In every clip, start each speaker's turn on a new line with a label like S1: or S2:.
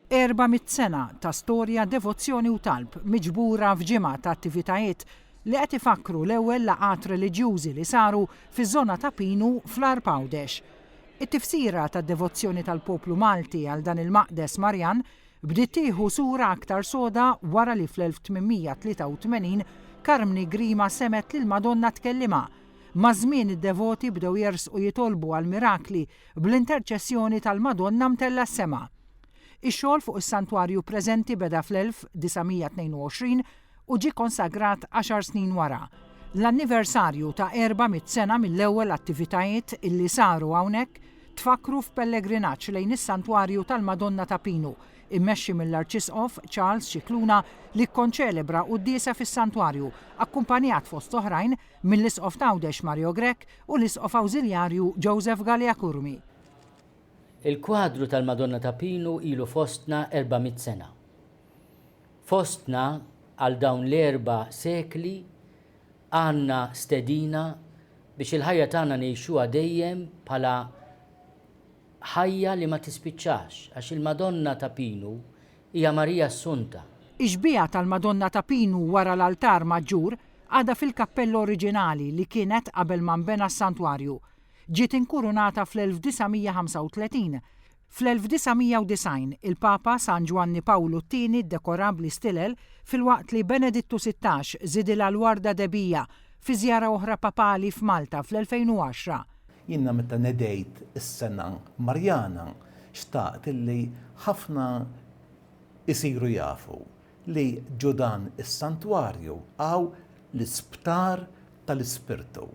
S1: 400 sena ta' storja, devozzjoni u talb miġbura f'ġimgħa ta' attivitajiet li qed ifakkru l-ewwel laqgħat reliġjużi li saru fiż-żona ta' Pinu fl-Għarb Għawdex. It-tifsira tad-devozzjoni tal-poplu Malti għal dan il-maqdes Marjan bdiet tieħu sura aktar soda wara li fl-1883 Karmni Grima semgħet lill-Madonna tkellimha. Maż-żmien id-devoti bdew jersqu jitolbu għall-mirakli bl-interċessjoni tal-Madonna mtellgħa s-sema. Ix-xogħol fuq is-santwarju preżenti beda fl-1922 u ġie konsagrat għaxar snin wara. L-anniversarju ta' 400 sena mill-ewwel attivitajiet illi saru hawnhekk tfakkru f'pellegrinaġġ lejn is-Santwarju tal-Madonna ta' Pinu, immexxi mill-Arċisqof Charles Scicluna li kkonċelebra quddiesa fis-santwarju, akkumpanjat fost oħrajn mill-Isqof t'Għawdex Mario Grech u l-Isqof Awżiljarju Joseph Galea Curmi.
S2: Il-kwadru tal-Madonna ta' Pinu ilu fostna 400 sena. Fostna għal dawn l-erba' sekli għandna stedina biex il-ħajja tagħna ngħixuha dejjem bħala ħajja li ma tispiċċax għax il-Madonna ta' Pinu hija Marija Assunta.
S1: Ix-xbieha tal-Madonna ta' Pinu wara l-altar maġġur għadha fil-kappella oriġinali li kienet qabel ma nbena s-santwarju. Ġiet inkurunata fl-1935. Fl-1990, il-Papa San Ġwanni Pawlu t-Tieni ddekora bl-istilel filwaqt li Benedittu 16 żidilha l-warda dehbija fi żjara oħra papali f'Malta fl-2010.
S3: Jiena meta nedejt is-sena Marjana xtaqt illi ħafna jsiru jafu li ġo dan is-santwarju hawn l-isptar tal-Ispirtu,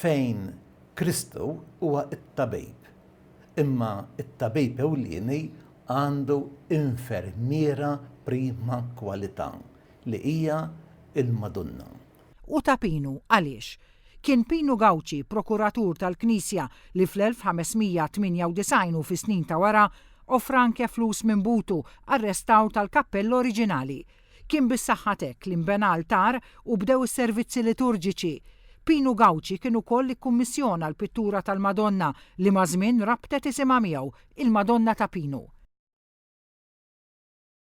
S3: fejn Kristu huwa t-tabib, imma t-tabib ewlieni għandu infermiera prima kwalità, li hija l-Madonna.
S1: U ta' Pinu, għaliex? Kien Pinu Gauci, prokuratur tal-Knisja, li fl-1598 u fis-snin ta' wara, offra anke flus minn butu għar-restawr tal-kappella oriġinali. Kien bis-saħħa t'hekk li nbena altar u bdew is-servizzi liturġiċi. Pinu Gauci kien ukoll ikkummissjona l-pittura tal-Madonna li maż-żmien rabtet isimha miegħu, il-Madonna ta' Pinu.